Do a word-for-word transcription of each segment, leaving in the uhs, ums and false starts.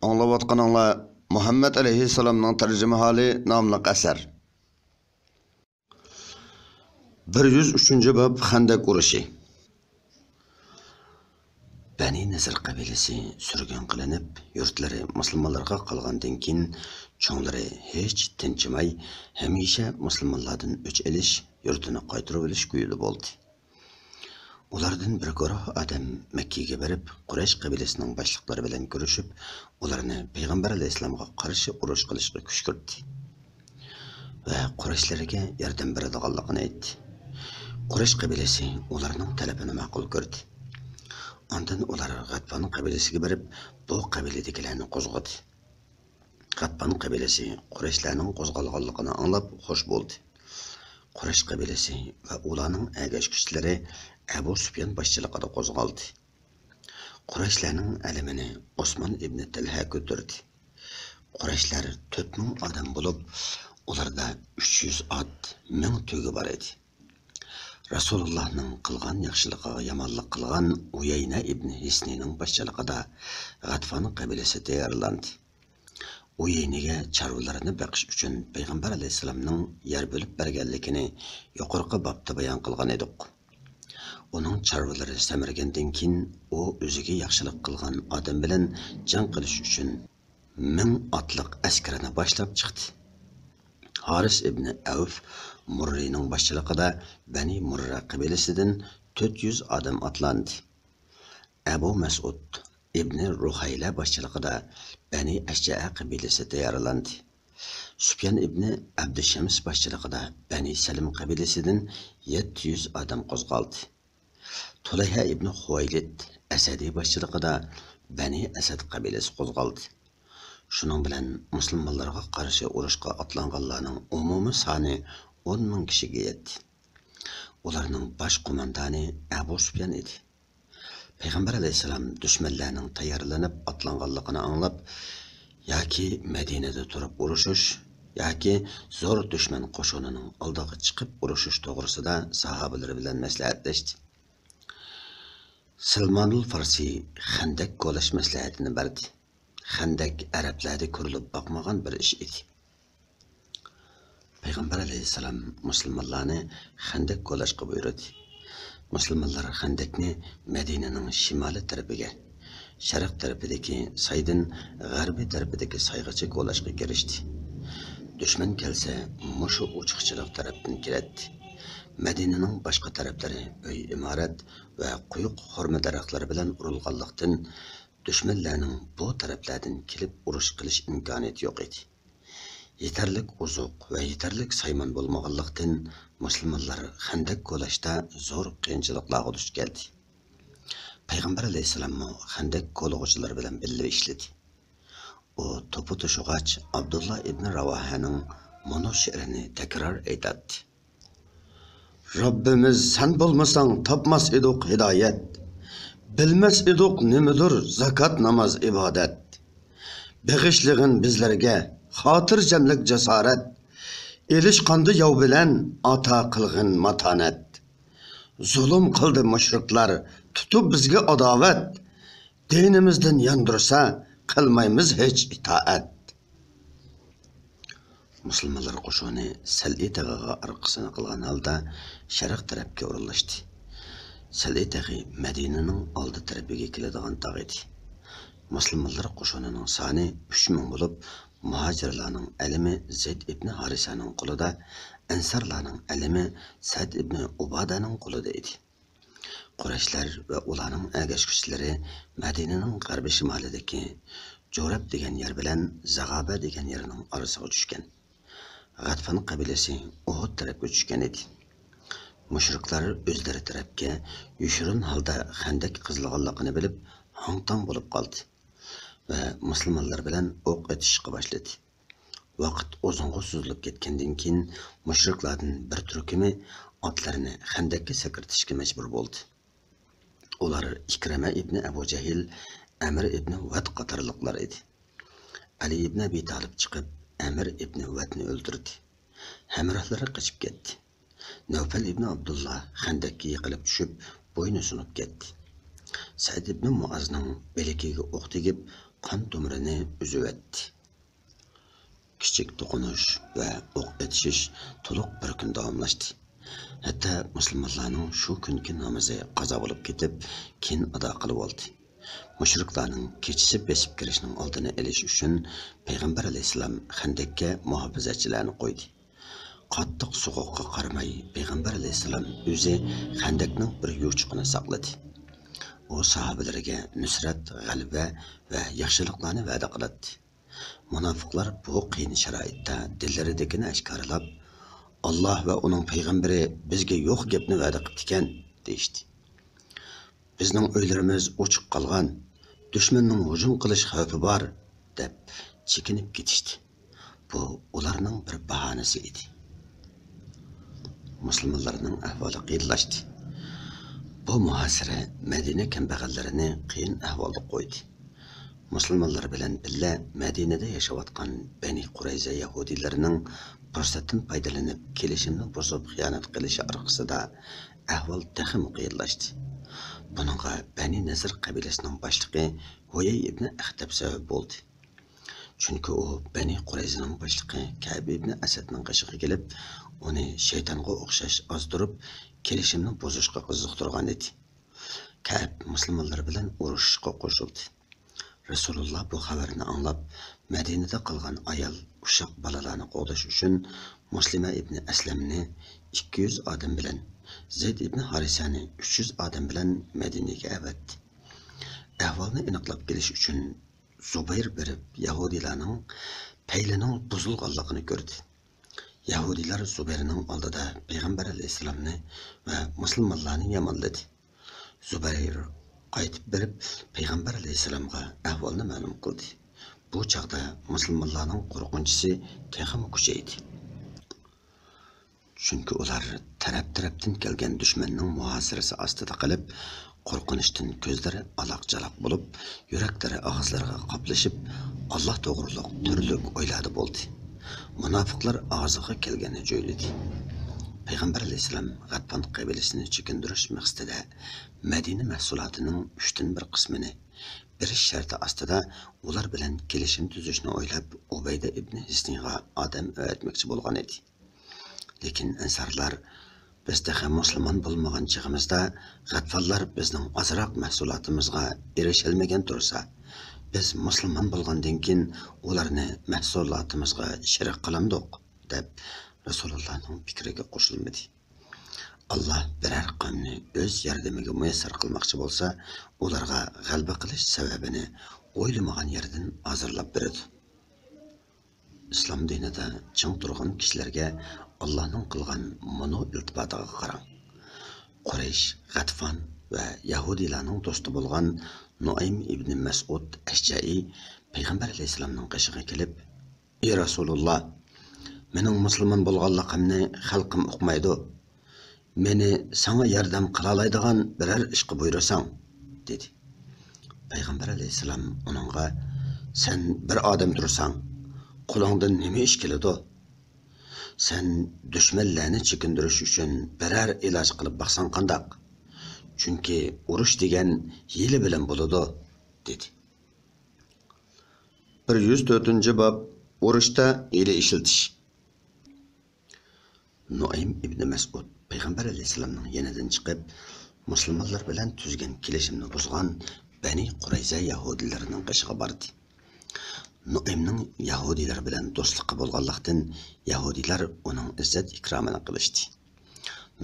ئاڭلاۋاتقىنىڭلار مۇھەممەد ئەلەيھىسسالامنىڭ تەرجىمىھالى ناملىق ئەسەر. بىر يۈز ئۈچىنچى باب، خەندەك ئۇرۇشى. بەنى نەزىر قەبىلىسى سۈرگۈن قىلىنىپ، يۇرتلىرى مۇسۇلمانلارغا قالغاندىن كېيىن، چوڭلىرى ھېچ تىنچىماي، ھەمىشە مۇسۇلمانلاردىن ئۆچ ئېلىش، يۇرتىنى قايتۇرۇۋېلىش كۈيىدە بولدى. ئۇلاردىن بىر گۇرۇھ ئادەم مەككىگە بېرىپ، قۇرەيش قەبىلىسىنىڭ باشلىقلىرى بىلەن كۆرۈشۈپ، ئۇلارنى پەيغەمبەر ئەلەيھىسسالامغا قارشى ئۇرۇش قىلىشقا كۈشكۈرتتى ۋە قۇرەيشلەرگە ياردەم بېرىدىغانلىقىنى ئېيتتى. قۇرەيش قەبىلىسى ئۇلارنىڭ تەلىپىنى ماقۇل كۆردى. ئاندىن ئۇلار غەتپان قەبىلىسىگە بېرىپ، بۇ قەبىلىدىكىلەرنى قوزغىدى. غەتپان قەبىلىسى قۇرەيشلەرنىڭ قوزغالغانلىقىنى ئاڭلاپ خوش بولدى. قۇرەيش قەبىلىسى ۋە ئۇلارنىڭ ئەگەشكۈچىلىرى ئەبۇ سۇپيان باشچىلىقىدا قوزغالدى. قۇرەيشلەرنىڭ ئەلىمىنى ئوسمان ئىبنى تەلھە كۆتۈردى. قۇرەيشلەر تۆت مىڭ ئادەم بولۇپ، ئۇلاردا ئۈچ يۈز ئات، مىڭ تۆگە بار ئىدى. رەسۇلۇللاھنىڭ قىلغان ياخشىلىقىغا يامانلىق قىلغان ئۇيەينە ئىبنى ھىسنىنىڭ باشچىلىقىدا غەتفان قەبىلىسى تەييارلاندى. ئۇيەينىگە چارۋىلىرىنى بېقىش ئۈچۈن پەيغەمبەر ئەلەيھىسسالامنىڭ يەر بۆلۈپ بەرگەنلىكىنى يۇقىرىقى بابتا بايان قىلغان ئىدۇق. ئۇنىڭ چارۋىلىرى سەمرىگەندىن كېيىن، ئۇ ئۆزىگە ياخشىلىق قىلغان ئادەم بىلەن جەڭ قىلىش ئۈچۈن مىڭ ئاتلىق ئەسكىرىنى باشلاپ چىقتى. ھارىس ئىبنى ئەۋف مۇررىنىڭ باشچىلىقىدا بەنى مۇررە قەبىلىسىدىن تۆت يۈز ئادەم ئاتلاندى. ئەبۇ مەسئۇد ئىبنى رۇخەيلە باشچىلىقىدا بەنى ئەشجەئە قەبىلىسى تەييارلاندى. سۇپيان ئىبنى ئەبدۇشەمس باشچىلىقىدا بەنى سەلىم قەبىلىسىدىن يەتتە يۈز ئادەم قوزغالدى. تۇلەيھە ئىبنى خۇۋەيلىد ئەسەدى باشچىلىقىدا بەنى ئەسەد قەبىلىسى قوزغالدى. شۇنىڭ بىلەن مۇسۇلمانلارغا قارشى ئۇرۇشقا ئاتلانغانلارنىڭ ئومۇمىي سانى ئون مىڭ كىشىگە يەتتى. ئۇلارنىڭ باش قوماندانى ئەبۇ سۇپيان ئىدى. پەيغەمبەر ئەلەيھىسسالام دۈشمەنلەرنىڭ تەييارلىنىپ ئاتلانغانلىقىنى ئاڭلاپ، ياكى مەدىنىدە تۇرۇپ ئۇرۇشۇش، ياكى زور دۈشمەن قوشۇنىنىڭ ئالدىغا چىقىپ ئۇرۇشۇش توغرىسىدا ساھابىلىرى بىلەن مەسلىھەتلەشتى. سەلمانۇل فارسى خەندەك كولاش مەسلىھەتىنى بەردى. خەندەك ئەرەبلەردە كۆرۈلۈپ باقمىغان بىر ئىش ئىدى. پەيغەمبەر ئەلەيھىسسالام مۇسۇلمانلارنى خەندەك كولاشقا بۇيرۇدى. مۇسۇلمانلار خەندەكنى مەدىنىنىڭ شىمالىي تەرىپىگە، شەرق تەرىپىدىكى سايدىن غەربىي تەرىپىدىكى سايغىچە كولاشقا كىرىشتى. دۈشمەن كەلسە، مۇشۇ ئوچۇقچىلىق تەرەپتىن كىرەتتى. مەدىنىنىڭ باشقا تەرەپلىرى ئۆي ئىمارەت ۋە قويۇق خورما دەرەخلىرى بىلەن ئورۇلغانلىقتىن، دۈشمەنلەرنىڭ بۇ تەرەپلەردىن كېلىپ ئۇرۇش قىلىش ئىمكانىيىتى يوق ئىدى. يېتەرلىك ئوزۇق ۋە يېتەرلىك سايمان بولمىغانلىقتىن، مۇسۇلمانلار خەندەك كولاشتا زور قىيىنچىلىقلارغا دۇچ كەلدى. پەيغەمبەر ئەلەيھىسسالاممۇ خەندەك كولىغۇچىلار بىلەن بىللە ئىشلىدى. ئۇ توپا توشۇغاچ، ئابدۇللا ئىبنى راۋاھەنىڭ مۇنۇ شېئىرىنى تەكرار ئېيتاتتى. رەببىمىز، سەن بولمىساڭ تاپماس ئىدۇق ھىدايەت، بىلمەس ئىدۇق نېمىدۇر زاكات، ناماز، ئىبادەت. بېغىشلىغىن بىزلەرگە خاتىرجەملىك، جاسارەت، ئېلىشقاندا ياۋ بىلەن ئاتا قىلغىن ماتانەت. زۇلۇم قىلدى مۇشرىكلار تۇتۇپ بىزگە ئاداۋەت، دىنىمىزدىن ياندۇرسا قىلمايمىز ھېچ ئىتائەت. مۇسۇلمانلار قوشۇنى سەلئى تېغىغا ئارقىسىنى قىلغان ھالدا شەرق تەرەپكە ئورۇنلاشتى. سەلئى تېغى مەدىنىنىڭ ئالدى تەرىپىگە كېلىدىغان تاغ ئىدى. مۇسۇلمانلار قوشۇنىنىڭ سانى ئۈچ مىڭ بولۇپ، مۇھاجىرلارنىڭ ئەلىمى زەيد ئىبنى ھارىسەنىڭ قولىدا، ئەنسارلارنىڭ ئەلىمى سەئد ئىبنى ئۇبادەنىڭ قولىدا ئىدى. قۇرەيشلەر ۋە ئۇلارنىڭ ئەگەشكۈچىلىرى مەدىنىنىڭ غەربىي شىمالىدىكى جۇرەب دېگەن يەر بىلەن زاغابە دېگەن يەرنىڭ ئارىسىغا چۈشكەن. غەتفان قەبىلىسى ئۇھۇد تەرەپكە چۈشكەن ئىدى. مۇشرىكلار ئۆزلىرى تەرەپكە يوشۇرۇن ھالدا خەندەك قېزىلغانلىقىنى بىلىپ، ھاڭ-تاڭ بولۇپ قالدى ۋە مۇسۇلمانلار بىلەن ئوق ئېتىشقا باشلىدى. ۋاقىت ئۇزۇنغا سوزۇلۇپ كەتكەندىن كېيىن، مۇشرىكلاردىن بىر تۈركۈمى ئاتلىرىنى خەندەككە سەكرىتىشكە مەجبۇر بولدى. ئۇلار ئىكرىمە ئىبنى ئەبۇ جەھىل، ئەمىر ئىبنى ۋەد قاتارلىقلار ئىدى. ئەلى ئىبنى ئەبى تالىپ چىقىپ، ئەمىر ئىبنى ۋەدنى ئۆلتۈردى. ھەمراھلىرى قېچىپ كەتتى. نەۋپەل ئىبنى ئابدۇللا خەندەككە يىقىلىپ چۈشۈپ، بوينى سۇنۇپ كەتتى. سەئىد ئىبنى مۇئازنىڭ بىلىكىگە ئوق تېگىپ، قان تومۇرىنى ئۈزۈۋەتتى. كىچىك توقۇنۇش ۋە ئوق ئېتىشىش تولۇق بىر كۈن داۋاملاشتى. ھەتتا مۇسۇلمانلارنىڭ شۇ كۈنكى نامىزى قازا بولۇپ كېتىپ، كېيىن ئادا قىلىۋالدى. مۇشرىكلارنىڭ كېچىسى بېسىپ كىرىشنىڭ ئالدىنى ئېلىش ئۈچۈن پەيغەمبەر ئەلەيھىسسالام خەندەككە مۇھاپىزەتچىلەرنى قويدى. قاتتىق سوغۇققا قارىماي، پەيغەمبەر ئەلەيھىسسالام ئۆزى خەندەكنىڭ بىر يوچۇقىنى ساقلىدى. ئۇ ساھابىلىرىگە نۇسرەت، غەلىبە ۋە ياخشىلىقلارنى ۋەدە قىلاتتى. مۇناپىقلار بۇ قىيىن شارائىتتا دىللىرىدىكىنى ئاشكارىلاپ، «ئاللا ۋە ئۇنىڭ پەيغەمبىرى بىزگە يوق گەپنى ۋەدە قىپتىكەن» دېيىشتى. «بىزنىڭ ئۆيلىرىمىز ئوچۇق قالغان، دۈشمەننىڭ ھۇجۇم قىلىش خەۋپى بار» دەپ چېكىنىپ كېتىشتى. بۇ ئۇلارنىڭ بىر باھانىسى ئىدى. مۇسۇلمانلارنىڭ ئەھۋالى قىيىنلاشتى. بۇ مۇھاسىرە مەدىنە كەمبەغەللىرىنى قىيىن ئەھۋالدا قويدى. مۇسۇلمانلار بىلەن بىللە مەدىنىدە ياشاۋاتقان بەنى قۇرەيزە يەھۇدىيلىرىنىڭ پۇرسەتتىن پايدىلىنىپ، كېلىشىمنى بۇزۇپ خىيانەت قىلىشى ئارقىسىدا ئەھۋال تېخىمۇ قىيىنلاشتى. بۇنىڭغا بەنى نەزىر قەبىلىسىنىڭ باشلىقى ھۇيەي ئىبنى ئەختەب سەۋەب بولدى. چۈنكى ئۇ بەنى قۇرەيزىنىڭ باشلىقى كەئب ئىبنى ئەسەدنىڭ قېشىغا كېلىپ، ئۇنى شەيتانغا ئوخشاش ئازدۇرۇپ، كېلىشىمنى بۇزۇشقا قىزىقتۇرغان ئىدى. كەئب مۇسۇلمانلار بىلەن ئۇرۇشۇشقا قوشۇلدى. رەسۇلۇللا بۇ خەۋەرنى ئاڭلاپ، مەدىنىدە قالغان ئايال، ئۇششاق بالىلارنى قوغداش ئۈچۈن مۇسلىمە ئىبنى ئەسلەمنى ئىككى يۈز ئادەم بىلەن، زەيد ئىبنى ھارىسەنى ئۈچ يۈز ئادەم بىلەن مەدىنىگە ئەۋەتتى. ئەھۋالنى ئېنىقلاپ كېلىش ئۈچۈن زۇبەير بېرىپ، يەھۇدىيلارنىڭ پەيلىنىڭ بۇزۇلغانلىقىنى كۆردى. يەھۇدىيلار زۇبەيرنىڭ ئالدىدا پەيغەمبەر ئەلەيھىسسالامنى ۋە مۇسۇلمانلارنى يامانلىدى. زۇبەير قايتىپ بېرىپ، پەيغەمبەر ئەلەيھىسسالامغا ئەھۋالنى مەلۇم قىلدى. بۇ چاغدا مۇسۇلمانلارنىڭ قورقۇنچىسى تېخىمۇ كۈچەيدى. چۈنكى ئۇلار تەرەپ-تەرەپتىن كەلگەن دۈشمەننىڭ مۇھاسىرىسى ئاستىدا قېلىپ، قورقۇنچتىن كۆزلىرى ئالاق-چالاق بولۇپ، يۈرەكلىرى ئاغزىلىرىغا قاپلىشىپ، ئاللا توغرۇلۇق تۈرلۈك ئويلاردا بولدى. مۇناپىقلار ئاغزىغا كەلگەننى جۆيلىدى. پەيغەمبەر ئەلەيھىسسالام غەتپان قەبىلىسىنى چېكىندۈرۈش مەقسىتىدە مەدىنە مەھسۇلاتىنىڭ ئۈچتىن بىر قىسمىنى بېرىش شەرتى ئاستىدا ئۇلار بىلەن كېلىشىم تۈزۈشنى ئويلاپ، ئۇبەيدە ئىبنى ھىسنىغا ئادەم ئەۋەتمەكچى بولغان ئىدى. لېكىن ئەنسارلار، «بىز تېخى مۇسۇلمان بولمىغان چېغىمىزدا غەتفانلار بىزنىڭ ئازراق مەھسۇلاتىمىزغا ئېرىشەلمىگەن تۇرسا، بىز مۇسۇلمان بولغاندىن كېيىن ئۇلارنى مەھسۇلاتىمىزغا شېرىك قىلامدۇق؟» دەپ، رەسۇلۇللانىڭ پىكرىگە قوشۇلمىدى. ئاللا بىرەر قەۋمنى ئۆز ياردىمىگە مۇيەسسەر قىلماقچى بولسا، ئۇلارغا غەلىبە قىلىش سەۋەبىنى ئويلىمىغان يەردىن ھازىرلاپ بېرىدۇ. ئىسلام دىنىدا چىڭ تۇرغان كىشىلەرگە ئاللانىڭ قىلغان مۇنۇ ئىلتىپاتىغا قاراڭ. قۇرەيش، غەتفان ۋە يەھۇدىيلارنىڭ دوستى بولغان نۇئەيم ئىبنى مەسئۇد ئەشجەئى پەيغەمبەر ئەلەيھىسسالامنىڭ قېشىغا كېلىپ، «ئى رەسۇلۇللا، مېنىڭ مۇسۇلمان بولغانلىقىمنى خەلقىم ئۇقمايدۇ. مېنى ساڭا ياردەم قىلالايدىغان بىرەر ئىشقا بۇيرۇساڭ» دېدى. پەيغەمبەر ئەلەيھىسسالام ئۇنىڭغا، «سەن بىر ئادەم تۇرساڭ، قولۇڭدىن نېمە ئىش كېلىدۇ؟ سەن دۈشمەنلەرنى چېكىندۈرۈش ئۈچۈن بىرەر ئىلاج قىلىپ باقساڭ قانداق؟ چۈنكى ئۇرۇش دېگەن ھىيلە بىلەن بولىدۇ» دېدى. بىر يۈز تۆتىنچى باب، ئۇرۇشتا ھىيلە ئىشلىتىش. نۇئەيم ئىبنى مەسئۇد پەيغەمبەر ئەلەيھىسسالامنىڭ يېنىدىن چىقىپ، مۇسۇلمانلار بىلەن تۈزگەن كېلىشىمنى بۇزغان بەنى قۇرەيزە يەھۇدىيلىرىنىڭ قېشىغا باردى. نۇئەيمنىڭ يەھۇدىيلار بىلەن دوستلۇقى بولغانلىقتىن، يەھۇدىيلار ئۇنىڭ ئىززەت-ئىكرامىنى قىلىشتى.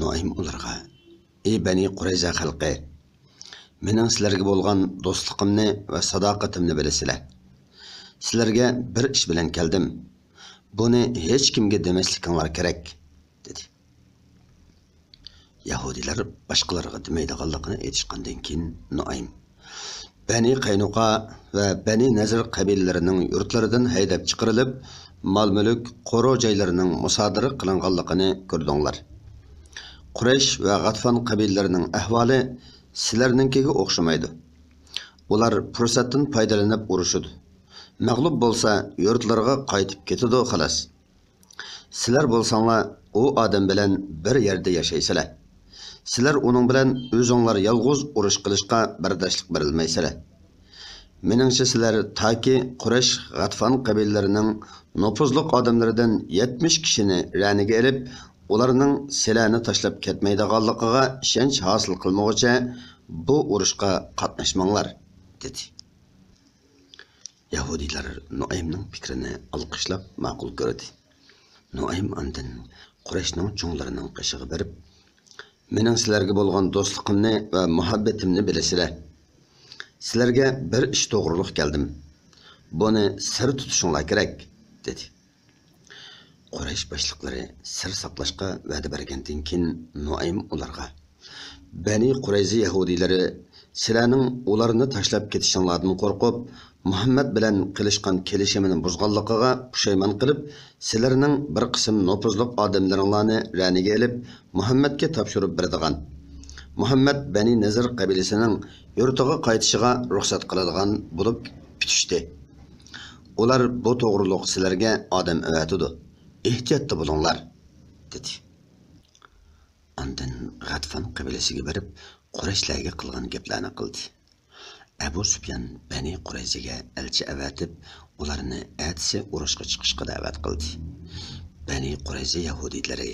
نۇئەيم ئۇلارغا، «ئى بەنى قۇرەيزە خەلقى! مېنىڭ سىلەرگە بولغان دوستلۇقۇمنى ۋە ساداقىتىمنى بىلىسىلەر. سىلەرگە بىر ئىش بىلەن كەلدىم. بۇنى ھېچكىمگە دېمەسلىكىڭلار كېرەك» دېدى. يەھۇدىيلار باشقىلارغا دېمەيدىغانلىقىنى ئېيتىشقاندىن كېيىن، نۇئەيم، «بەنى قەينۇقا ۋە بەنى نەزىر قەبىلىلىرىنىڭ يۇرتلىرىدىن ھەيدەپ چىقىرىلىپ، مال-مۈلۈك، قورۇ جايلىرىنىڭ مۇسادىرە قىلىنغانلىقىنى كۆردۈڭلار. قۇرەيش ۋە غەتفان قەبىلىلىرىنىڭ ئەھۋالى سىلەرنىڭكىگە ئوخشىمايدۇ. ئۇلار پۇرسەتتىن پايدىلىنىپ ئۇرۇشىدۇ. مەغلۇپ بولسا، يۇرتلىرىغا قايتىپ كېتىدۇ، خالاس. سىلەر بولساڭلار ئۇ ئادەم بىلەن بىر يەردە ياشايسىلەر. سىلەر ئۇنىڭ بىلەن ئۆزۈڭلار يالغۇز ئۇرۇش قىلىشقا بەرداشلىق بېرەلمەيسىلەر. مېنىڭچە، سىلەر تاكى قۇرەيش، غەتفان قەبىلىلىرىنىڭ نوپۇزلۇق ئادەملىرىدىن يەتمىش كىشىنى رەنىگە ئېلىپ، ئۇلارنىڭ سىلەرنى تاشلاپ كەتمەيدىغانلىقىغا ئىشەنچ ھاسىل قىلمىغۇچە بۇ ئۇرۇشقا قاتناشماڭلار، دېدى. يەھۇدىيلار نۇئەيمنىڭ پىكرىنى ئالقىشلاپ ماقۇل كۆردى. نۇئەيم ئاندىن قۇرەيشنىڭ چوڭلىرىنىڭ قېشىغا بېرىپ، مېنىڭ سىلەرگە بولغان دوستلۇقۇمنى ۋە مۇھەببىتىمنى بىلىسىلەر. سىلەرگە بىر ئىش توغرۇلۇق كەلدىم. بۇنى سىر تۇتۇشۇڭلار كېرەك، دېدى. قۇرەيش باشلىقلىرى سىر ساقلاشقا ۋەدە بەرگەندىن كېيىن، نۇئەيم ئۇلارغا، بەنى قۇرەيزە يەھۇدىيلىرى سىلەرنىڭ ئۇلارنى تاشلاپ كېتىشىڭلاردىن قورقۇپ، مۇھەممەد بىلەن قىلىشقان كېلىشىمىنى بۇزغانلىقىغا پۇشايمان قىلىپ، سىلەرنىڭ بىر قىسىم نوپۇزلۇق ئادەملىرىڭلارنى رەنىگە ئېلىپ، مۇھەممەدكە تاپشۇرۇپ بېرىدىغان، مۇھەممەد بەنى نەزىر قەبىلىسىنىڭ يۇرتىغا قايتىشىغا رۇخسەت قىلىدىغان بولۇپ پۈتۈشتى. ئۇلار بۇ توغرۇلۇق سىلەرگە ئادەم ئەۋەتىدۇ. ئېھتىياتتا بولۇڭلار، دېدى. ئاندىن غەتفان قەبىلىسىگە بېرىپ، قۇرەيشلەرگە قىلغان گەپلەرنى قىلدى. ئەبۇ سۇپيان بەنى قۇرەيزىگە ئەلچى ئەۋەتىپ، ئۇلارنى ئەتىسى ئۇرۇشقا چىقىشقا دەۋەت قىلدى. بەنى قۇرەيزە يەھۇدىيلىرى،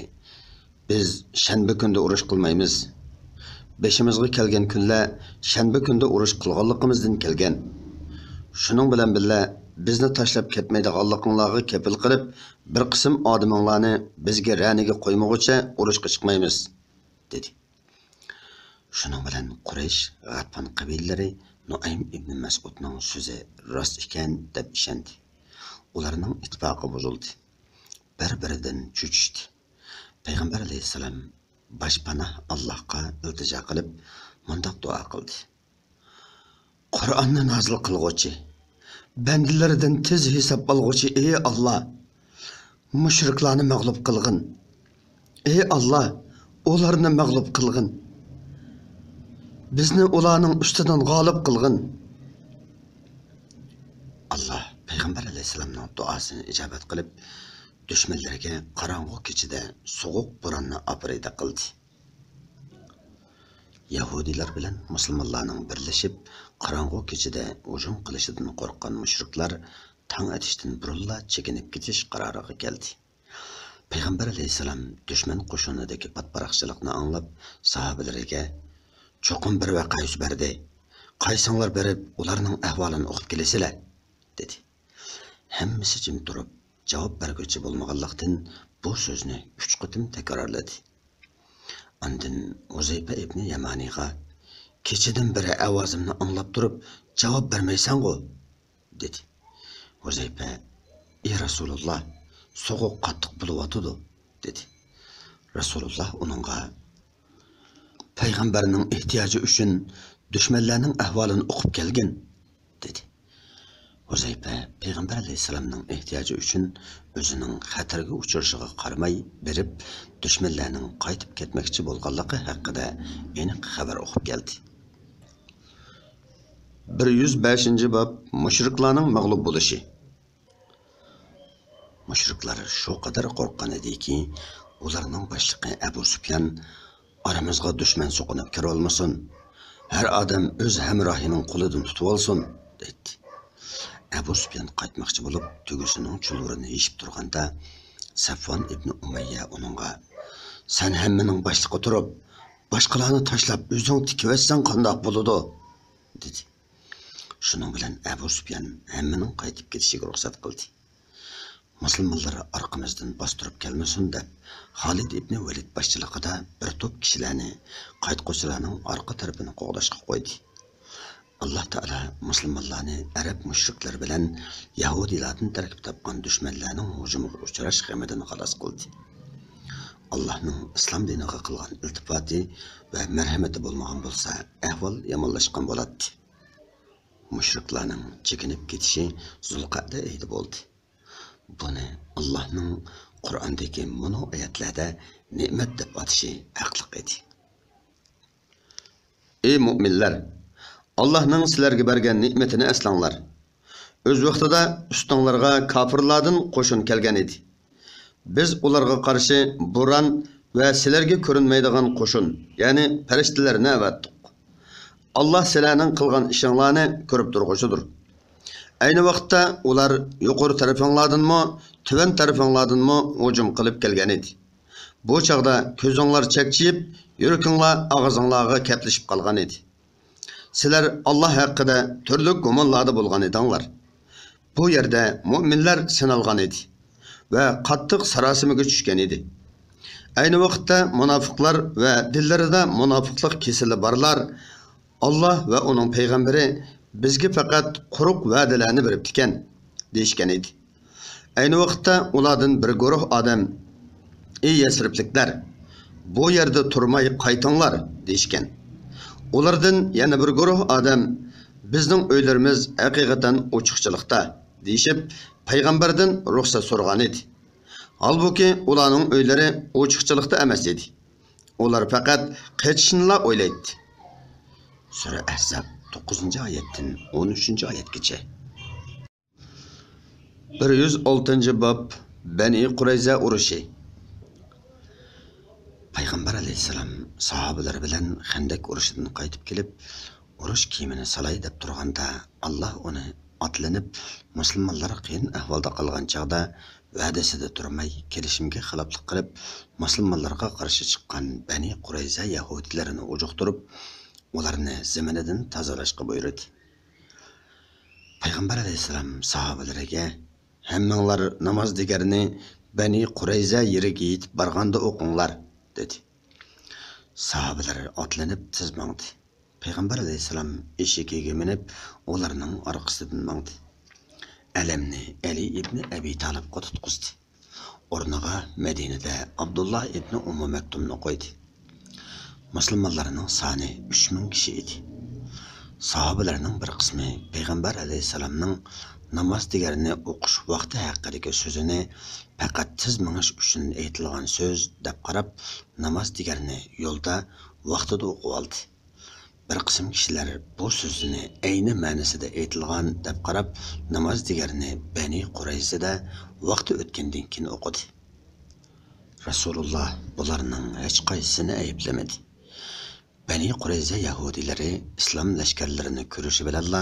بىز شەنبە كۈندە ئۇرۇش قىلمايمىز. بېشىمىزغا كەلگەن كۈنلەر شەنبە كۈندە ئۇرۇش قىلغانلىقىمىزدىن كەلگەن. شۇنىڭ بىلەن بىللە، بىزنى تاشلاپ كەتمەيدىغانلىقىڭلارغا كەپىل قىلىپ، بىر قىسىم ئادىمىڭلارنى بىزگە رەنىگە قويمىغۇچە ئۇرۇشقا چىقمايمىز، دېدى. شۇنىڭ بىلەن قۇرەيش، غەتپان قەبىلىلىرى نۇئەيم ئىبنى مەسئۇدنىڭ سۆزى راست ئىكەن، دەپ ئىشەندى. ئۇلارنىڭ ئىتتىپاقى بۇزۇلدى. بىر-بىرىدىن چۆچۈشتى. پەيغەمبەر ئەلەيھىسسالام باشپاناھ ئاللاھقا ئىلتىجا قىلىپ، مۇنداق دۇئا قىلدى: قۇرئاننى نازىل قىلغۇچى، بەندىلىرىدىن تېز ھېساب ئالغۇچى، ئى ئاللا! مۇشرىكلارنى مەغلۇپ قىلغىن. ئى ئاللا، ئۇلارنى مەغلۇپ قىلغىن. بىزنى ئۇلارنىڭ ئۈستىدىن غالىب قىلغىن. ئاللا پەيغەمبەر ئەلەيھىسسالامنىڭ دۇئاسىنى ئىجابەت قىلىپ، دۈشمەنلەرگە قاراڭغۇ كېچىدە سوغۇق بوراننى ئاپىرىدە قىلدى. يەھۇدىيلار بىلەن مۇسۇلمانلارنىڭ بىرلىشىپ قاراڭغۇ كېچىدە ھۇجۇم قىلىشىدىن قورققان مۇشرىكلار تاڭ ئېتىشتىن بۇرۇنلا چېكىنىپ كېتىش قارارىغا كەلدى. پەيغەمبەر ئەلەيھىسسالام دۈشمەن قوشۇنىدىكى پاتپاراقچىلىقنى ئاڭلاپ، ساھابىلىرىگە، چوقۇم بىر ۋەقە يۈز بەردى. قايسىڭلار بېرىپ، ئۇلارنىڭ ئەھۋالىنى ئۇقۇپ كېلىسىلە، دېدى. ھەممىسى جىم تۇرۇپ، جاۋاب بەرگۈچى بولمىغانلىقتىن، بۇ سۆزنى ئۈچ قېتىم تەكرارلىدى. ئاندىن ھۇزەيپە ئىبنى يەمانىغا، كېچىدىن بېرى ئاۋازىمنى ئاڭلاپ تۇرۇپ، جاۋاب بەرمەيسەنغۇ؟ دېدى. ھۇزەيپە، ئى رەسۇلۇللا، سوغۇق قاتتىق بولۇۋاتىدۇ، دېدى. رەسۇلۇللا ئۇنىڭغا، پەيغەمبەرنىڭ ئېھتىياجى ئۈچۈن دۈشمەنلەرنىڭ ئەھۋالىنى ئۇقۇپ كەلگىن، دېدى. ھۇزەيپە پەيغەمبەر ئەلەيھىسسالامنىڭ ئېھتىياجى ئۈچۈن ئۆزىنىڭ خەتەرگە ئۇچرىشىغا قارىماي بېرىپ، دۈشمەنلەرنىڭ قايتىپ كەتمەكچى بولغانلىقى ھەققىدە ئېنىق خەۋەر ئۇقۇپ كەلدى. بىر يۈز بەشىنچى باب، مۇشرىكلارنىڭ مەغلۇپ بولۇشى. مۇشرىكلار شۇ قەدەر قورققان ئىدىكى، ئۇلارنىڭ باشلىقى ئەبۇ سۇپيان، ئارىمىزغا دۈشمەن سوقۇنۇپ كىرىۋالمىسۇن، ھەر ئادەم ئۆز ھەمراھىنىڭ قولىدىن تۇتۇۋالسۇن، دەيتتى. ئەبۇ سۇپيان قايتماقچى بولۇپ، تۆگىسىنىڭ چۇلۋۇرىنى يېشىپ تۇرغاندا، سەفۋان ئىبنى ئۇمەييە ئۇنىڭغا، سەن ھەممىنىڭ باشلىقى تۇرۇپ، باشقىلارنى تاشلاپ ئۆزۈڭ تىكىۋەتسەڭ قانداق بولىدۇ؟ دېدى. شۇنىڭ بىلەن ئەبۇ سۇپيان ھەممىنىڭ قايتىپ كېتىشىگە رۇخسەت قىلدى. مۇسۇلمانلار ئارقىمىزدىن باستۇرۇپ كەلمىسۇن دەپ، خالىد ئىبنى ۋەلىد باشچىلىقىدا بىر توپ كىشىلەرنى قايتقۇچىلارنىڭ ئارقا تەرىپىنى قوغداشقا قويدى. ئاللا تائالا مۇسۇلمانلارنى ئەرەب مۇشرىكلىرى بىلەن يەھۇدىيلاردىن تەركىب تاپقان دۈشمەنلەرنىڭ ھۇجۇمىغا ئۇچراش غېمىدىن خالاس قىلدى. ئاللانىڭ ئىسلام دىنىغا قىلغان ئىلتىپاتى ۋە مەرھەمىتى بولمىغان بولسا، ئەھۋال يامانلاشقان بولاتتى. مۇشرىكلارنىڭ چېكىنىپ كېتىشى زۇلقەئدە ئېيىدا بولدى. بۇنى ئاللاھنىڭ قۇرئاندىكى مۇنۇ ئايەتلەردە نېمەت دەپ ئاتىشى ھەقلىق ئىدى. ئى مۇئمىنلەر! ئاللاھنىڭ سىلەرگە بەرگەن نېمىتىنى ئەسلەڭلار. ئۆز ۋاقتىدا ئۈستۈڭلارغا كاپىرلاردىن قوشۇن كەلگەن ئىدى. بىز ئۇلارغا قارشى بوران ۋە سىلەرگە كۆرۈنمەيدىغان قوشۇن، يەنى پەرىشتىلەرنى ئەۋەتتۇق. ئاللا سىلەرنىڭ قىلغان ئىشىڭلارنى كۆرۈپ تۇرغۇچىدۇر. ئەينى ۋاقىتتا ئۇلار يۇقىرى تەرىپىڭلاردىنمۇ، تۆۋەن تەرىپىڭلاردىنمۇ ھۇجۇم قىلىپ كەلگەن ئىدى. بۇ چاغدا كۆزۈڭلار چەكچىيىپ، يۈرىكىڭلار ئاغزىڭلارغا كەپلىشىپ قالغان ئىدى. سىلەر ئاللا ھەققىدە تۈرلۈك گۇمانلاردا بولغان ئىدىڭلار. بۇ يەردە مۇئمىنلەر سىنالغان ئىدى ۋە قاتتىق ساراسىمىگە چۈشكەن ئىدى. ئەينى ۋاقىتتا مۇناپىقلار ۋە دىللىرىدا مۇناپىقلىق كېسىلى بارلار، «ئاللا ۋە ئۇنىڭ پەيغەمبىرى بىزگە پەقەت قۇرۇق ۋەدىلەرنى بېرىپتىكەن» دېيىشكەن ئىدى. ئەينى ۋاقىتتا ئۇلاردىن بىر گۇرۇھ ئادەم، «ئى يەسرىبلىكلەر، بۇ يەردە تۇرماي قايتىڭلار» دېيىشكەن. ئۇلاردىن يەنە بىر گۇرۇھ ئادەم، «بىزنىڭ ئۆيلىرىمىز ھەقىقەتەن ئوچۇقچىلىقتا» دېيىشىپ، پەيغەمبەردىن رۇخسەت سورىغان ئىدى. ھالبۇكى، ئۇلارنىڭ ئۆيلىرى ئوچۇقچىلىقتا ئەمەس ئىدى. ئۇلار پەقەت قېچىشنىلا ئويلايتتى. سۈرە ئەھزاب، توققۇزىنچى ئايەتتىن ئون ئۈچىنچى ئايەتكىچە. بىر يۈز ئالتىنچى باب، بەنى قۇرەيزە ئۇرۇشى. پەيغەمبەر ئەلەيھىسسالام ساھابىلىرى بىلەن خەندەك ئۇرۇشىدىن قايتىپ كېلىپ، ئۇرۇش كىيىمىنى سالاي دەپ تۇرغاندا، ئاللا ئۇنى ئاتلىنىپ، مۇسۇلمانلار قىيىن ئەھۋالدا قالغان چاغدا، ۋەدىسىدە تۇرماي، كېلىشىمگە خىلاپلىق قىلىپ، مۇسۇلمانلارغا قارشى چىققان بەنى قۇرەيزە يەھۇدىيلىرىنى ئۇجۇقتۇرۇپ، ئۇلارنى زېمىنىدىن تازىلاشقا بۇيرۇدى. پەيغەمبەر ئەلەيھىسسالام ساھابىلىرىگە، «ھەممىڭلار نامازدىگەرنى بەنى قۇرەيزە يېرىگە يېتىپ بارغاندا ئوقۇڭلار» دېدى. ساھابىلەر ئاتلىنىپ تېز ماڭدى. پەيغەمبەر ئەلەيھىسسالام ئېشىكىگە مىنىپ، ئۇلارنىڭ ئارقىسىدىن ماڭدى. ئەلەمنى ئەلى ئىبنى ئەبى تالىپقا تۇتقۇزدى. ئورنىغا مەدىنىدە ئابدۇللا ئىبنى ئۇممۇ مەكتۇمنى قويدى. مۇسۇلمانلارنىڭ سانى ئۈچ مىڭ كىشى ئىدى. ساھابىلەرنىڭ بىر قىسمى پەيغەمبەر ئەلەيھىسسالامنىڭ ناماز دېگەرنى ئوقۇش ۋاقتى ھەققىدىكى سۆزىنى پەقەت تېز مېڭىش ئۈچۈن ئېيتىلغان سۆز دەپ قاراپ، ناماز دېگەرنى يولدا ۋاقتىدا ئوقۇۋالدى. بىر قىسىم كىشىلەر بۇ سۆزنى ئەينى مەنىسىدە ئېيتىلغان دەپ قاراپ، ناماز دېگەرنى بەنى قۇرەيزىدە ۋاقتى ئۆتكەندىن كېيىن ئوقۇدى. رەسۇلۇللا بۇلارنىڭ ھېچقايسىسىنى ئەيىبلىمىدى. بەنى قۇرەيزە يەھۇدىيلىرى ئىسلام لەشكەرلىرىنى كۆرۈشى بىلەنلا،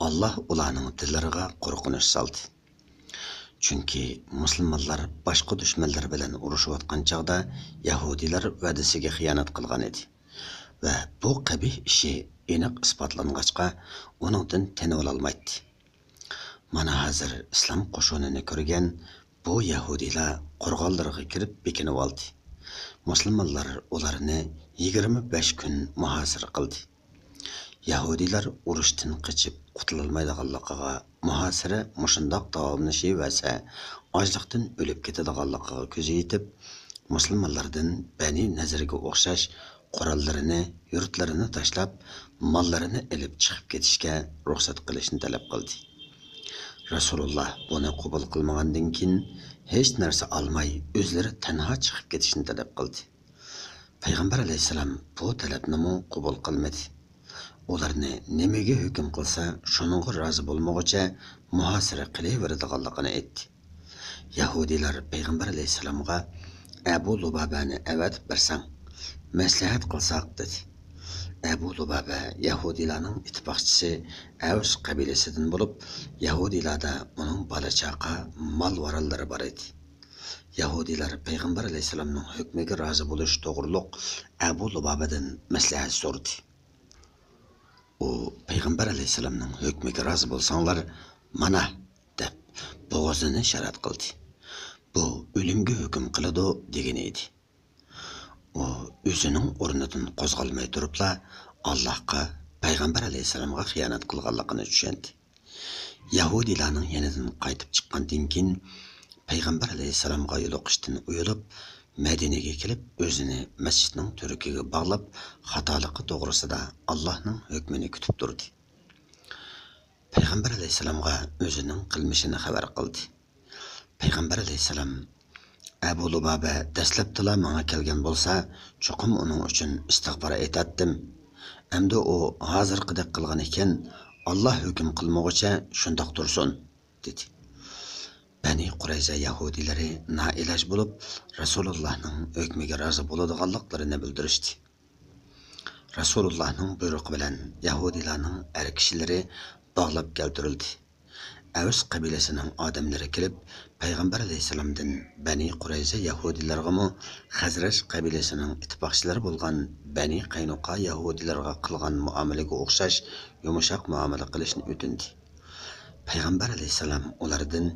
ئاللا ئۇلارنىڭ دىللىرىغا قورقۇنچ سالدى. چۈنكى مۇسۇلمانلار باشقا دۈشمەنلەر بىلەن ئۇرۇشۇۋاتقان چاغدا يەھۇدىيلار ۋەدىسىگە خىيانەت قىلغان ئىدى ۋە بۇ قەبىھ ئىشى ئېنىق ئىسپاتلانغاچقا، ئۇنىڭدىن تېنىۋالالمايتتى. مانا ھازىر ئىسلام قوشۇنىنى كۆرگەن بۇ يەھۇدىيلار قورغانلىرىغا كىرىپ بېكىنىۋالدى. مۇسۇلمانلار ئۇلارنى يىگىرمە بەش كۈن مۇھاسىرە قىلدى. يەھۇدىيلار ئۇرۇشتىن قېچىپ قۇتۇلالمايدىغانلىقىغا، مۇھاسىرە مۇشۇنداق داۋاملىشىۋەرسە، ئاچلىقتىن ئۆلۈپ كېتىدىغانلىقىغا كۆزى يېتىپ، مۇسۇلمانلاردىن بەنى نەزىرگە ئوخشاش قوراللىرىنى، يۇرتلىرىنى تاشلاپ، ماللىرىنى ئېلىپ چىقىپ كېتىشكە رۇخسەت قىلىشنى تەلەپ قىلدى. رەسۇلۇللا بۇنى قوبۇل قىلمىغاندىن كېيىن، ھېچ نەرسە ئالماي، ئۆزلىرى تەنھا چىقىپ كېتىشنى تەلەپ قىلدى. پەيغەمبەر ئەلەيھىسسالام بۇ تەلەپنىمۇ قوبۇل قىلمىدى. ئۇلارنى نېمىگە ھۆكۈم قىلسا، شۇنىڭغا رازى بولمىغۇچە مۇھاسىرە قىلىۋېرىدىغانلىقىنى ئېيتتى. يەھۇدىيلار پەيغەمبەر ئەلەيھىسسالامغا، «ئەبۇ لۇبابەنى ئەۋەتىپ بەرسەڭ، مەسلىھەت قىلساق» دېدى. ئەبۇ لۇبابە يەھۇدىيلارنىڭ ئىتتىپاقچىسى ئەۋس قەبىلىسىدىن بولۇپ، يەھۇدىيلاردا ئۇنىڭ بالا-چاقا، مال-ۋارانلىرى بار ئىدى. يەھۇدىيلار پەيغەمبەر ئەلەيھىسسالامنىڭ ھۆكمىگە رازى بولۇش توغرۇلۇق ئەبۇ لۇبابەدىن مەسلىھەت سورىدى. ئۇ، «پەيغەمبەر ئەلەيھىسسالامنىڭ ھۆكمىگە رازى بولساڭلار، مانا» دەپ، بوغۇزىنى ئىشارەت قىلدى. «بۇ ئۆلۈمگە ھۆكۈم قىلىدۇ» دېگىنى ئىدى. ئۇ ئۆزىنىڭ ئورنىدىن قوزغالماي تۇرۇپلا، ئاللاھقا، پەيغەمبەر ئەلەيھىسسالامغا خىيانەت قىلغانلىقىنى چۈشەندى. يەھۇدىيلارنىڭ يېنىدىن قايتىپ چىققاندىن كېيىن، پەيغەمبەر ئەلەيھىسسالامغا يولۇقۇشتىن ئۇيىلىپ، مەدىنىگە كېلىپ، ئۆزىنى مەسچىتنىڭ تۈۋرۈكىگە باغلاپ، خاتالىقى توغرىسىدا ئاللاھنىڭ ھۆكمىنى كۈتۈپ تۇردى. پەيغەمبەر ئەلەيھىسسالامغا ئۆزىنىڭ قىلمىشىنى خەۋەر قىلدى. پەيغەمبەر ئەلەيھىسسالام، «ئەبۇ لۇبابە دەسلەپتىلا ماڭا كەلگەن بولسا، چوقۇم ئۇنىڭ ئۈچۈن ئىستىغپار ئېيتاتتىم. ئەمدى ئۇ ھازىرقىدەك قىلغان ئىكەن، ئاللا ھۆكۈم قىلمىغۇچە شۇنداق تۇرسۇن» دېدى. بەنى قۇرەيزە يەھۇدىيلىرى نائىلاج بولۇپ، رەسۇلۇللاھنىڭ ھۆكمىگە رازى بولىدىغانلىقلىرىنى بىلدۈرۈشتى. رەسۇلۇللاھنىڭ بۇيرۇقى بىلەن يەھۇدىيلارنىڭ ئەر كىشىلىرى باغلاپ كەلتۈرۈلدى. ئەۋس قەبىلىسىنىڭ ئادەملىرى كېلىپ، پەيغەمبەر ئەلەيھىسسالامدىن بەنى قۇرەيزە يەھۇدىيلىرىغىمۇ خەزرەج قەبىلىسىنىڭ ئىتتىپاقچىلىرى بولغان بەنى قەينۇقا يەھۇدىيلىرىغا قىلغان مۇئامىلىگە ئوخشاش يۇمشاق مۇئامىلە قىلىشنى ئۆتۈندى. پەيغەمبەر ئەلەيھىسسالام ئۇلاردىن،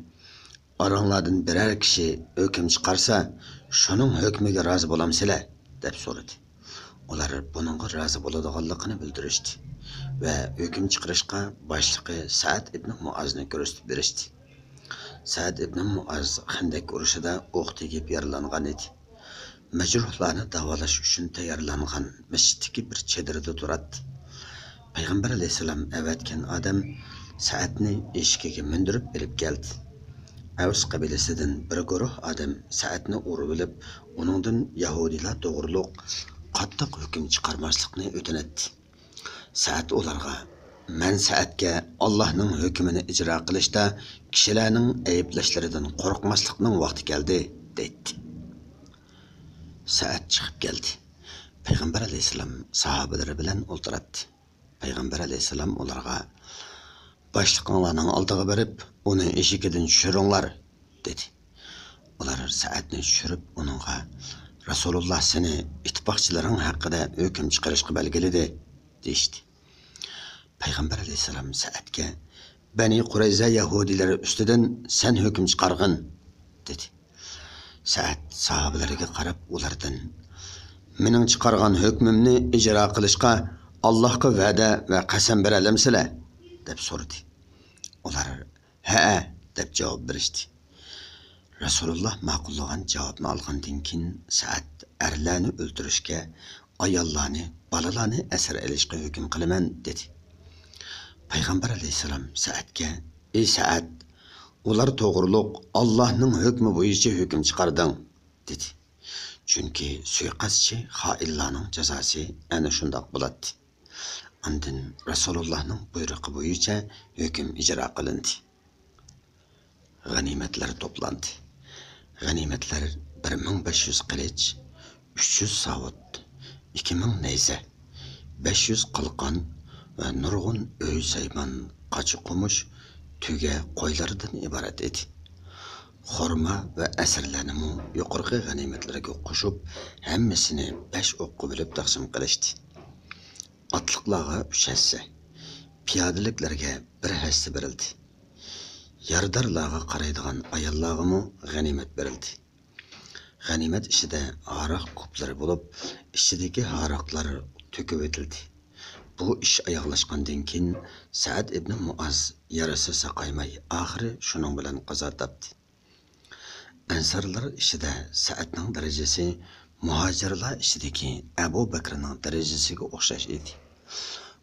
ئاراڭلاردىن بىرەر كىشى ھۆكۈم چىقارسا، شۇنىڭ ھۆكمىگە رازى بولامسىلەر؟ دەپ سورىدى. ئۇلار بۇنىڭغا رازى بولىدىغانلىقىنى بىلدۈرۈشتى ۋە ھۆكۈم چىقىرىشقا باشلىقى سەئەد ئىبنى مۇئازنى كۆرسىتىپ بېرىشتى. سەئەد ئىبنى مۇئاز خەندەك ئۇرۇشىدا ئوق تېگىپ يارىلانغان ئىدى. مەجرۇھلارنى داۋالاش ئۈچۈن تەييارلانغان مەسچىتتىكى بىر چېدىردا تۇراتتى. پەيغەمبەر ئەلەيھىسسالام ئەۋەتكەن ئادەم سەئەدنى ئېشىكىگە مىندۈرۈپ ئېلىپ كەلدى. ئەۋس قەبىلىسىدىن بىر گۇرۇھ ئادەم سەئەدنى ئۇرۇۋېلىپ، ئۇنىڭدىن يەھۇدىيلار توغرۇلۇق قاتتىق ھۆكۈم چىقارماسلىقنى ئۆتۈنەتتى. سەئەد ئۇلارغا، مەن سەئەدكە ئاللاھنىڭ ھۆكمىنى ئىجرا قىلىشتا كىشىلەرنىڭ ئەيىبلەشلىرىدىن قورقماسلىقنىڭ ۋاقتى كەلدى، دەيتتى. سەئەد چىقىپ كەلدى. پەيغەمبەر ئەلەيھىسسالام ساھابىلىرى بىلەن ئولتۇراتتى. پەيغەمبەر ئەلەيھىسسالام ئۇلارغا، باشلىقىڭلارنىڭ ئالدىغا بېرىپ، ئۇنى ئېشىكىدىن چۈشۈرۈڭلار، دېدى. ئۇلار سەئەدنى چۈشۈرۈپ، ئۇنىڭغا، رەسۇلۇللا سېنى ئىتتىپاقچىلىرىڭ ھەققىدە ھۆكۈم چىقىرىشقا بەلگىلىدى، دېيىشتى. پەيغەمبەر ئەلەيھىسسالام سەئەدكە، بەنى قۇرەيزە يەھۇدىيلىرى ئۈستىدىن سەن ھۆكۈم چىقارغىن، دېدى. سەئەد ساھابىلىرىگە قاراپ ئۇلاردىن، مېنىڭ چىقارغان ھۆكمۈمنى ئىجرا قىلىشقا ئاللاھقا ۋەدە ۋە قەسەم بېرەلەمسىلەر؟ دەپ سورىدى. ئۇلار، ھەئە، دەپ جاۋاب بېرىشتى. رەسۇلۇللا ماقۇللىغان جاۋابنى ئالغاندىن كېيىن، سەئەد، ئەرلەرنى ئۆلتۈرۈشكە، ئاياللارنى، بالىلارنى ئەسىر ئېلىشقا ھۆكۈم قىلىمەن، دېدى. پەيغەمبەر ئەلەيھىسسالام سەئەدكە، ئى سەئەد، ئۇلار توغرۇلۇق ئاللاھنىڭ ھۆكمى بويىچە ھۆكۈم چىقاردىڭ، دېدى. چۈنكى سۇيىقەستچى خائىنلارنىڭ جازاسى ئەنە شۇنداق بولاتتى. ئاندىن رەسۇلۇللاھنىڭ بۇيرۇقى بويىچە ھۆكۈم ئىجرا قىلىندى. غەنىيمەتلەر توپلاندى. غەنىيمەتلەر بىر مىڭ بەش يۈز قىلىچ، ئۈچ يۈز ساۋۇت، ئىككى مىڭ نەيزە، بەش يۈز قالقان ۋە نۇرغۇن ئۆي سايمان، قاچا-قومۇش، تۆگە، قويلاردىن ئىبارەت ئىدى. خورما ۋە ئەسىرلەرنىمۇ يۇقىرىقى غەنىيمەتلەرگە قوشۇپ، ھەممىسىنى بەش ئوققا بۆلۈپ تەقسىم قىلىشتى. ئاتلىقلارغا ئۈچ ھەسسە، پىيادىلىكلەرگە بىر ھەسسە بېرىلدى. يارىدارلارغا قارايدىغان ئاياللارغىمۇ غەنىيمەت بېرىلدى. غەنىيمەت ئىچىدە ھاراق كۇپلىرى بولۇپ، ئىچىدىكى ھاراقلار تۆكۈۋېتىلدى. بۇ ئىش ئاياغلاشقاندىن كېيىن، سەئەد ئىبنى مۇئاز يارىسى ساقايماي، ئاخىرى شۇنىڭ بىلەن قازا تاپتى. ئەنسارلار ئىچىدە سەئەدنىڭ دەرىجىسى مۇھاجىرلار ئىچىدىكى ئەبۇ بەكرىنىڭ دەرىجىسىگە ئوخشاش ئىدى.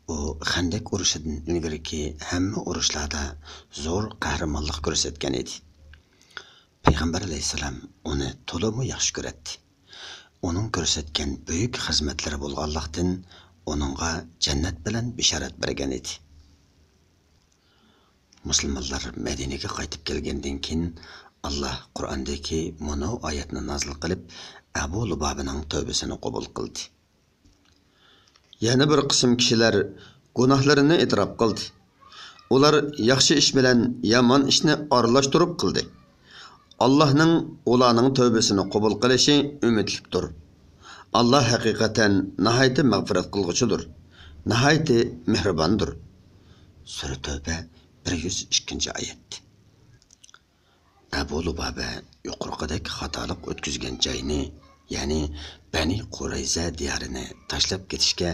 ئۇ خەندەك ئۇرۇشىدىن ئىلگىرىكى ھەممە ئۇرۇشلاردا زور قەھرىمانلىق كۆرسەتكەن ئىدى. پەيغەمبەر ئەلەيھىسسالام ئۇنى تولىمۇ ياخشى كۆرەتتى. ئۇنىڭ كۆرسەتكەن بۈيۈك خىزمەتلىرى بولغانلىقتىن، ئۇنىڭغا جەننەت بىلەن بېشارەت بەرگەن ئىدى. مۇسۇلمانلار مەدىنىگە قايتىپ كەلگەندىن كېيىن، ئاللاھ قۇرئاندىكى مۇنۇ ئايەتنى نازىل قىلىپ، ئەبۇ لۇبابىنىڭ تەۋبىسىنى قوبۇل قىلدى. يەنە بىر قىسىم كىشىلەر گۇناھلىرىنى ئېتىراپ قىلدى. ئۇلار ياخشى ئىش بىلەن يامان ئىشنى ئارىلاشتۇرۇپ قىلدى. ئاللاھنىڭ ئۇلارنىڭ تەۋبىسىنى قوبۇل قىلىشى ئۈمىدلىكتۇر. ئاللاھ ھەقىقەتەن ناھايىتى مەغپىرەت قىلغۇچىدۇر، ناھايىتى مېھرىباندۇر. سۈرە تەۋبە، بىر يۈز ئىككىنچى ئايەت. ئەبۇ لۇبابە يۇقىرىقىدەك خاتالىق ئۆتكۈزگەن جاينى، يەنى بەنى قۇرەيزە دىيارىنى تاشلاپ كېتىشكە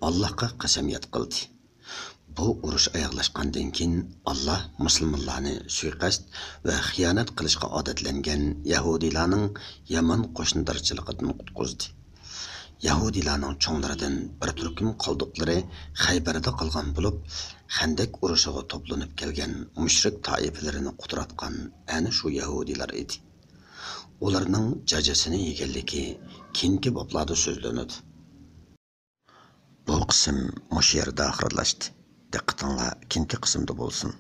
ئاللاھقا قەسەمياد قىلدى. بۇ ئۇرۇش ئاياغلاشقاندىن كېيىن، ئاللاھ مۇسۇلمانلارنى سۇيىقەست ۋە خىيانەت قىلىشقا ئادەتلەنگەن يەھۇدىيلارنىڭ يامان قوشنىدارچىلىقىدىن قۇتقۇزدى. يەھۇدىيلارنىڭ چوڭلىرىدىن بىر تۈركۈم قالدۇقلىرى خەيبەردە قالغان بولۇپ، خەندەك ئۇرۇشىغا توپلىنىپ كەلگەن مۇشرىك تائىپىلىرىنى قۇتراتقان ئەنە شۇ يەھۇدىيلار ئىدى. ئۇلارنىڭ جاجىسىنى يېگەنلىكى كېيىنكى بابلاردا سۆزلىنىدۇ. بۇ قىسىم مۇشۇ يەردە ئاخىرلاشتى. دىققىتىڭلار كېيىنكى قىسىمدا بولسۇن.